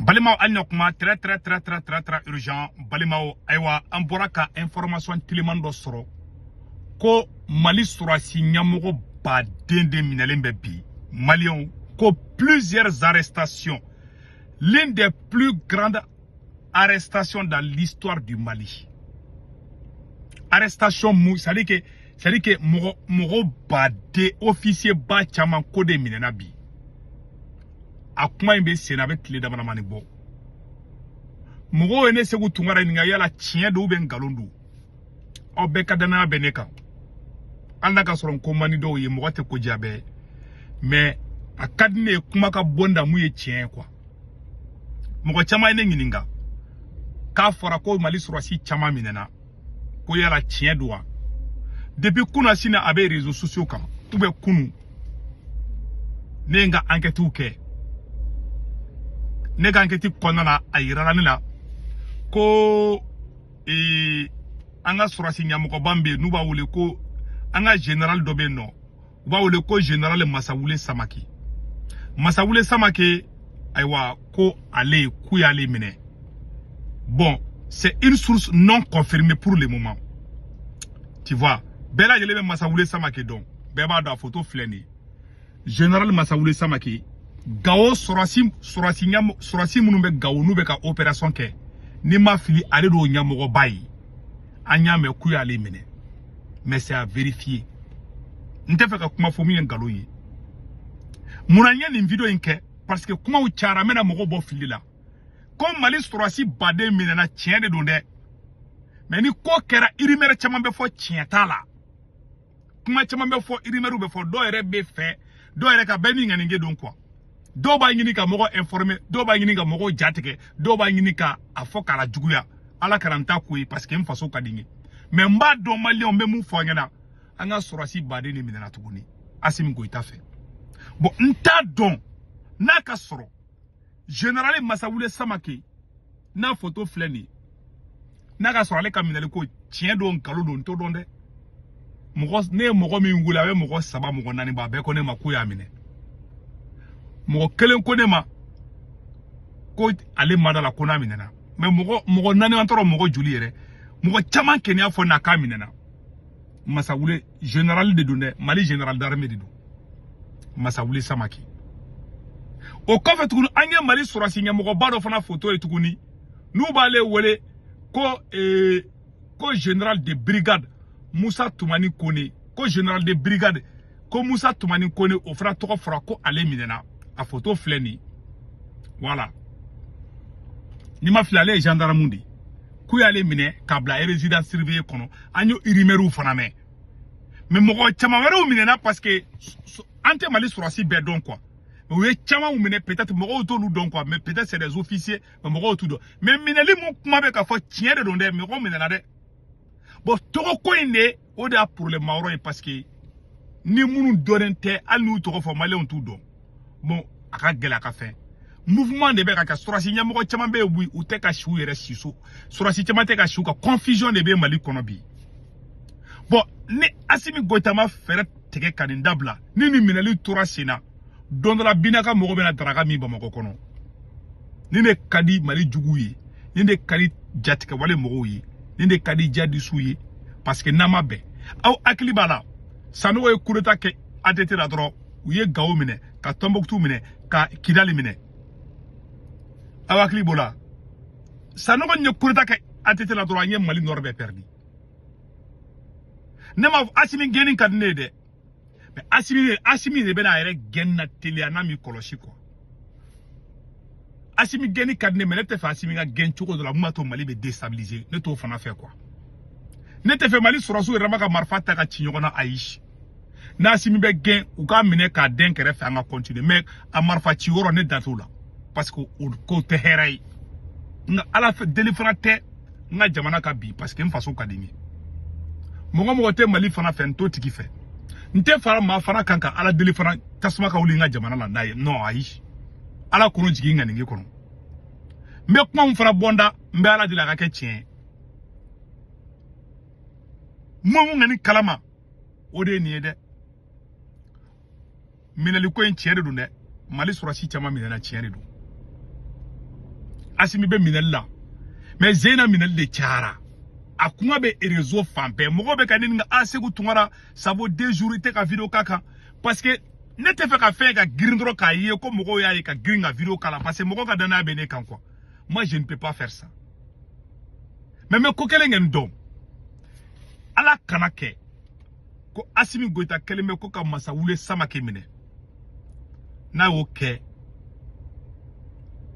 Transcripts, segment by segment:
Balimaw, hali na kuma très très très très très très urgent. Balimaw, ayiwa, an bɔra ka information teliman dɔ sɔrɔ ko Mali sɔrɔsi ɲɛmɔgɔ baden de minɛlen bɛ bi. Maliyɛnw, ko plusieurs arrestations, l'une des plus grandes arrestations dans l'histoire du Mali. Arrestation mu, c'est à dire que mɔgɔ mɔgɔ baden, officier ba caman ko de minɛna bi. A kuma in bɛ sen na, a bɛ tile dama damani bɔ. Mɔgɔw ye ne Segu Tunkara ɲininka yala tiɲɛ don ou bien nkalon don. Aw bɛɛ ka danaya bɛ ne kan, hali n'a ka sɔrɔ n ko man di dɔw ye, mɔgɔ tɛ ko diya bɛɛ ye, mais a ka di ne ye kuma ka bɔ n da mun ye tiɲɛ ye quoi. Mɔgɔ caman ye ne ɲininka k'a fɔra ko Mali sɔrɔsi caman minɛna, ko yala tiɲɛ don wa? Depuis kunna sini a bɛ réseaux sociaux kan ou bien kunu, ne ye n ka enquête kɛ. Ne ka enquête kɔnɔna la, a yirala ne la ko an ka sɔrɔsi ɲɛmɔgɔba min bɛ yen n'u b'a wele ko an ka général dɔ bɛ yen nɔ, u b'a wele ko général Masawule Samake. Masawule Samake, ayiwa, ko ale k'u y'ale minɛ. Bon, c'est une source non confirmée pour le moment, tu vois. Bɛɛ lajɛlen bɛ Masawule Samake dɔn, bɛɛ b'a dɔn, a photo filɛ nin ye. Général Masawule Samake, Gawo sɔrɔsi, sɔrɔsi ɲɛmɔ, sɔrɔsi minnu bɛ Gawo n'u bɛ ka opération kɛ, n'i ma fili, ale de y'o ɲɛmɔgɔba ye. An y'a mɛn k'u y'ale minɛ, mais c'est à vérifier. N tɛ fɛ ka kuma fɔ min ye nkalon ye. Munna n ye nin vidéo in kɛ? Parce que kumaw cayara, n bɛna mɔgɔw bɔ fili la ko Mali sɔrɔsi baden minɛna. Tiɲɛ de don dɛ, mais ni ko kɛra, rumeur caman bɛ fɔ, tiɲɛ t'a la. Kuma caman bɛ fɔ, rumeur bɛ fɔ, dɔw yɛrɛ bɛ fɛ, dɔw yɛrɛ ka bɛɛ ni ŋaniye don quoi. Dɔw b'a ɲini ka mɔgɔ informer, dɔw b'a ɲini ka mɔgɔw jatigɛ, dɔw b'a ɲini ka a fɔ k'a la juguya. Ala kana n ta ko ye, parce que n faso ka di n ye. Mais n b'a dɔn, maliyɛnw bɛ mun fɔ an ɲɛna? An ka sɔrɔsi baden de minɛna tuguni Asimi Goyita fɛ. Bon, n t'a dɔn n'a ka sɔrɔ général Masawule Samake n'a photo filɛ nin ye, n'a ka sɔrɔ ale ka minɛli ko tiɲɛ don, nkalon don, n t'o dɔn dɛ. Mɔgɔ, ne ye mɔgɔ min wele, a bɛ mɔgɔ saba, mɔgɔ naani bɔ, a bɛɛ ko ne ma k'u y'a minɛ. Mɔgɔ kelen ko ne ma ko ale ma da la ko n'a minɛna, mais mɔgɔ mɔgɔ naani, an tɔɔrɔ mɔgɔ joli yɛrɛ, mɔgɔ caman kɛnɛya fɔ n'a k'a minɛna. Masawule général de don dɛ, Mali général d'armée de don, Masawule Samake. O kɔfɛ tuguni, an ye Mali sɔrɔsi ɲɛmɔgɔba dɔ fana photo ye tuguni, n'u b'ale wele ko général de brigade Musa Tumani Kone. Ko général de brigade ko Musa Tumani Kone, o fana tɔgɔ fɔra ko ale minɛna. A photo filɛ nin ye, voilà. N'i ma fili, ale ye gendarme de ye, k'u y'ale minɛ k'a bila résidence surveillée kɔnɔ. An y'o rumeurw fana mɛn, mais mɔgɔ caman wɛrɛw minɛna, parce que an tɛ Mali sɔrɔsi bɛɛ dɔn quoi. Mais u ye camanw minɛ, peut-être mɔgɔw t'olu dɔn quoi, mais peut-être c'est des officiers, mais mɔgɔw t'u dɔn. Mais minɛli mun kuma bɛ ka fɔ, tiɲɛ de don dɛ, mɔgɔw minɛna dɛ. Bon, tɔgɔ ko in de, o de y'a problème yɔrɔ ye, parce que ni minnu dɔnnen tɛ, hali n'u tɔgɔ fɔ, maliyɛnw t'u dɔn. Bon, a ka gɛlɛ, a ka fɛn mouvement de bɛ ka kɛ. Sɔrɔsi ɲɛmɔgɔ caman bɛ yen bi, u tɛ ka si u yɛrɛ si so, sɔrɔsi caman tɛ ka si u ka. Confusion de bɛ Mali kɔnɔ bi. Bon, ni Asimi Goyita ma fɛɛrɛ tigɛ ka nin dabila, ni nin minɛli tora sen na, don dɔ la Bina ka mɔgɔ bɛna daraka min Bamakɔ kɔnɔ. Ni ne ka di Mali juguw ye, ni ne ka di jatigɛwale mɔgɔw ye, ni ne ka di jadisiw ye, parce que n'an ma bɛn, aw hakili b'a la, Sanogo ye coup d'état kɛ ATT la dɔrɔn, u ye Gawo minɛ, ka Tɔnbɔkutu minɛ, ka Kidali minɛ. Aw hakili b'o la? Sanogo ye coup d'état kɛ ATT la dɔrɔn, an ye Mali nord bɛɛ perdu. Ne ma Asimi gɛnni ka di ne ye dɛ, mais Asimi de bɛna a yɛrɛ gɛn na teliya n'a m'i kɔlɔsi quoi. Asimi gɛnni ka di ne, mais ne tɛ fɛ Asimi ka gɛn cogo dɔ la mun b'a to Mali bɛ déstabiliser. Ne t'o fana fɛ quoi. Ne tɛ fɛ Mali sɔrɔsiw yɛrɛ ma ka marifa ta ka ci ɲɔgɔn na, ayi. N'Asimi bɛ gɛn, u k'a minɛ k'a den kɛrɛfɛ, an ka continuer, mais a marifa ci yɔrɔ, ne da t'o la, parce que o ko tɛ hɛrɛ ye. Nka Ala fɛ deli fana tɛ n ka jamana ka bi, parce que n faso ka di n ye. Mɔgɔ mɔgɔ tɛ Mali fana fɛ, n t'o tigi fɛ. N tɛ fara maa fana kan ka Ala deli fana tasuma ka wuli n ka jamana la n'a ye. Non, ayi, Ala kɔnɔ jigin ŋaniye kɔnɔ. N bɛ kuma min fana bɔ n da, n bɛ Ala deli a ka kɛ tiɲɛ ye. Mun ŋani kalama, o de ye nin ye dɛ. Minɛli ko in, tiɲɛ de don dɛ, Mali sɔrɔsi caman minɛna, tiɲɛ de don. Asimi bɛ minɛli la, mais Zena minɛli de cayara. A kuma bɛ réseau fan bɛɛ, mɔgɔw bɛ ka ne ɲininka: a Sekou Tounkara, ça vaut 2 jours i tɛ ka vidéo k'a kan, parce que ne tɛ fɛ ka fɛn ka girin dɔrɔn k'a ye ko mɔgɔw y'a ye ka girin ka vidéo k'a la, parce que mɔgɔw ka danaya bɛ ne kan quoi. Moi, je ne peux pas faire ça. Mais n bɛ ko kelen kɛ, n dɔn, Ala kana kɛ ko Asimi Goïta kɛlen bɛ ko ka Masawule Samake minɛ. N'a y'o kɛ,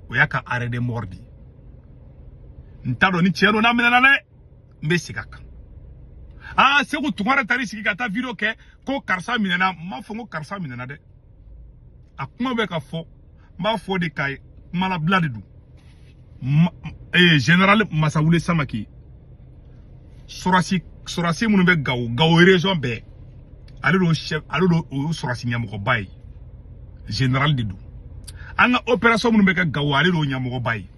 o y'a ka arrêt de mort de ye. N t'a dɔn ni tiɲɛ don n'a minɛna dɛ, n bɛ segin a kan. Aa, Sekou Tounkara taar'i sigi ka taa vidéo kɛ ko karisa minɛna. N m'a fɔ ko karisa minɛna dɛ, a kuma bɛ ka fɔ, n b'a fɔ de ka kumalabila de don. Général Masawule Samake, sɔrɔsi minnu bɛ Gawo, Gawo région bɛɛ, ale don chef, ale don, o ye sɔrɔsi ɲɛmɔgɔba ye, général de don. An ka opération minnu bɛ kɛ Gawo, ale don ɲɛmɔgɔba ye.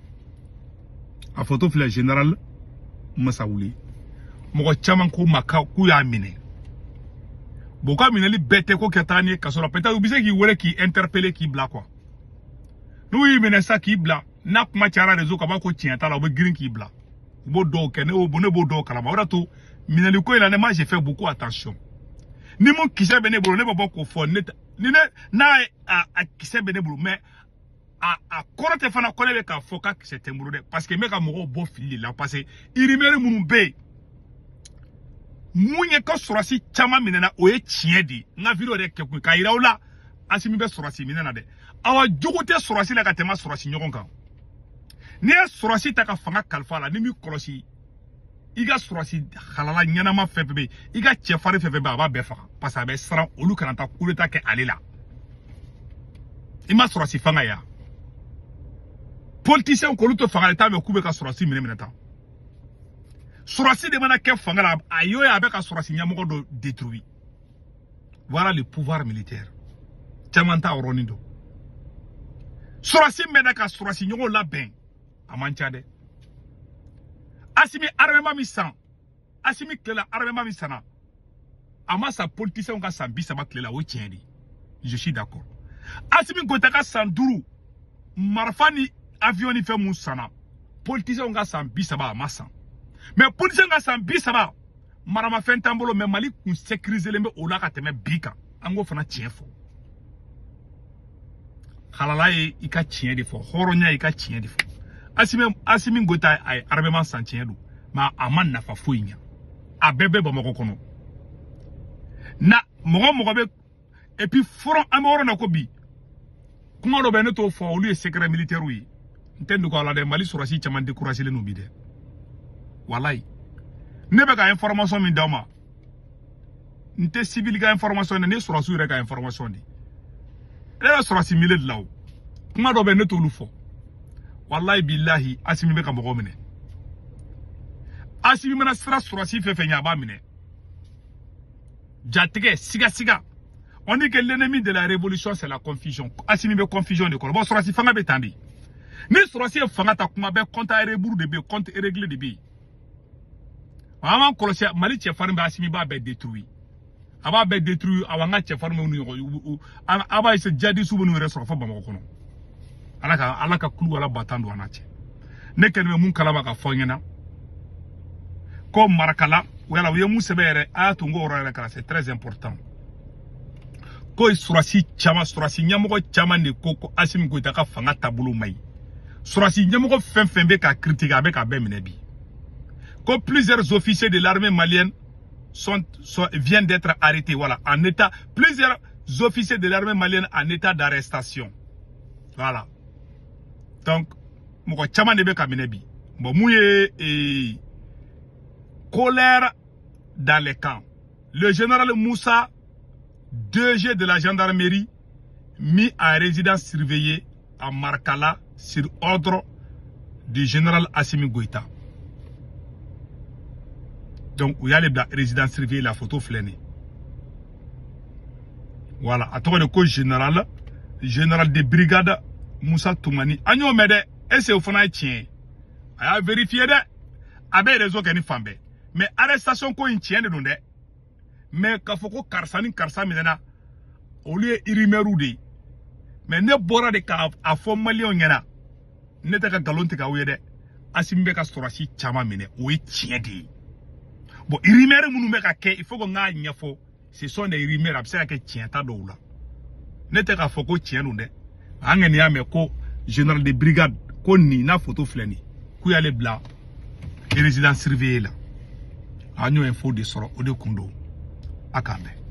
A photo filɛ, général Masawule. Mɔgɔ caman ko ma k'u y'a minɛ. Bon, ka minɛli bɛɛ tɛ ko kɛ taa ni ye kaso la. Peut-être u bɛ se k'i wele k'i interpeller k'i bila quoi. N'u y'i minɛ sa k'i bila, n'a kuma cayara réseau kan, b'a ko tiɲɛ t'a la, u bɛ girin k'i bila. U b'o dɔw kɛ, ne b'o dɔw kalama. O de y'a to minɛli ko in na, ne ma, j'ai fait beaucoup attention. Ni mun kisɛ bɛ ne bolo, ne bɛ bɔ k'o fɔ. Ne ni ne n'a ye a kisɛ bɛ ne bolo, mais a kɔrɔ tɛ fana ko ne bɛ k'a fɔ k'a kisɛ tɛ n bolo dɛ, parce que n bɛ ka mɔgɔw bɔ fili de la, parce que rumeur minnu bɛ yen, mun ye ka sɔrɔsi caman minɛna, o ye tiɲɛ de ye. N ka vidéo yɛrɛ kɛ kun k'a yira aw la, Asimi bɛ sɔrɔsi minɛ na dɛ. Awa, jogo tɛ sɔrɔsi la ka tɛmɛ sɔrɔsi ɲɔgɔn kan. N'i ye sɔrɔsi ta ka fanga kalifa la, ni m'i kɔlɔsi, i ka sɔrɔsi halala ɲɛnama fɛn fɛn bɛ yen, i ka cɛfarin fɛn fɛn bɛ yen, a b'a bɛɛ faga, parce que a bɛ siran olu kana taa coup d'état kɛ ale la. I ma sɔrɔsi fanga ya politicien k'olu to fanga la, i t'a mɛn k'u bɛ ka sɔrɔsi minɛ minɛ tan. Sɔrɔsi de mana kɛ fanga la, a y'o ye, a bɛ ka sɔrɔsi ɲɛmɔgɔ dɔ détruire. Voilà le pouvoir militaire. Caman t'a yɔrɔnin dɔn. Sɔrɔsi mɛnna ka sɔrɔsi ɲɔgɔn labɛn, a man ca dɛ. Asimi armement min san, Asimi tile la, armement min sanna, a ma san politicien ka san 30 tile la, o ye tiɲɛ de ye, je suis d'accord. Asimi Goïta ka san 5, marifa ni avion ni fɛn mun sanna, politicien ka san 30, a ma san. Mais politicien ka san 30, maramafɛn t'an bolo, mais Mali kun sécurisé len bɛ o la ka tɛmɛ bi kan. An k'o fana tiɲɛ fɔ. Halala ye i ka tiɲɛ de fɔ, hɔrɔnya ye i ka tiɲɛ de fɔ. Asimi Goïta a ye armement san, tiɲɛ don, mais a ma nafa foyi ɲa. A bɛɛ bɛ Bamakɔ kɔnɔ na, mɔgɔ mɔgɔ bɛ. Et puis front, an bɛ yɔrɔ na ko bi, kuma dɔ bɛ, ne t'o fɔ, olu ye secret militaire ye, n tɛ dogo a la dɛ. Mali sɔrɔsi caman découragé len don bi dɛ, walayi. Ne bɛ ka information min d'aw ma, n tɛ civil ka information dɛ, ne ye sɔrɔsiw yɛrɛ ka information di. Ne bɛ sɔrɔsi milieu de la o, kuma dɔ bɛ, ne t'olu fɔ. Walayi bilahi, Asimi bɛ ka mɔgɔw minɛ. Asimi mana sira sɔrɔsi fɛn fɛn ɲɛ, a b'a minɛ. Jatigɛ sigasiga. On dit que l'ennemi de la révolution, c'est la confusion. Asimi bɛ confusion de kɔrɔ. Bon, sɔrɔsi fanga bɛ tan de. Ni sɔrɔsi ye fanga ta, kuma bɛɛ compte à rebours de bɛ yen, compte réglé de bɛ yen. An b'an kɔlɔsi, Mali cɛfarin bɛ, Asimi b'a bɛɛ détruire, a b'a bɛɛ détruire. Awɔ, an ka cɛfarin bɛ n'u ɲɔgɔn, a b'a ye, jihadistes bɛ n'u yɛrɛ sɔrɔ fo Bamakɔ kɔnɔ. Ala ka kulu ala batan don an n'a cɛ. Ne kɛlen bɛ mun kalama ka fɔ n ɲɛna ko Marakala wala u ye mun sɛbɛn yɛrɛ, a y'a to n k'o yɔrɔ yɛrɛ kalan, c'est très important. Ko sɔrɔsi caman, sɔrɔsi ɲɛmɔgɔ caman de ko Asimi Goïta ka fanga taabolo man ɲi. Sɔrɔsi ɲɛmɔgɔ fɛn fɛn bɛ ka critiquer, a bɛ k'a bɛɛ minɛ bi. Ko plusieurs officiers de l'armée malienne viennent d'être arrêtés. Voilà, en état, plusieurs officiers de l'armée malienne en état d'arrestation. Voilà. Donc, mɔgɔ caman de bɛ ka minɛ bi. Bon, mun ye colère dans les camps. Le général Moussa, DG de la gendarmerie, mis en résidence surveillée à Markala sur ordre du général Assimi Goïta. Donc, u y'ale bila résidence surveillée, la photo filɛ nin ye. Voilà, a tɔgɔ de ko général de brigade Moussa Toumani. An y'o mɛn dɛ, est-ce que o fana ye tiɲɛ ye? A y'a vérifier dɛ, a bɛ réseau kɛ ni fan bɛɛ. Mais arrestation ko in, tiɲɛ de don dɛ. Mais k'a fɔ ko karisa ni karisa minɛna, olu ye rumeur de ye. Mais ne bɔra de k'a fɔ maliyɛnw ɲɛna. Ne tɛ ka nkalon tigɛ aw ye dɛ. Asimi bɛ ka sɔrɔsi caman minɛ, o ye tiɲɛ de ye. Bon, rumeur minnu bɛ ka kɛ, il faut que n k'a ɲɛfɔ, ce sont des rumeurs, a bɛ se ka kɛ tiɲɛ ta dɔw la. Ne tɛ k'a fɔ ko tiɲɛ don dɛ. An kɔni y'a mɛn ko général de brigade ko nin n'a photo filɛ nin, k'u y'ale bila résidence surveillée la. An y'o info de sɔrɔ, o de kun don. A k'an bɛn.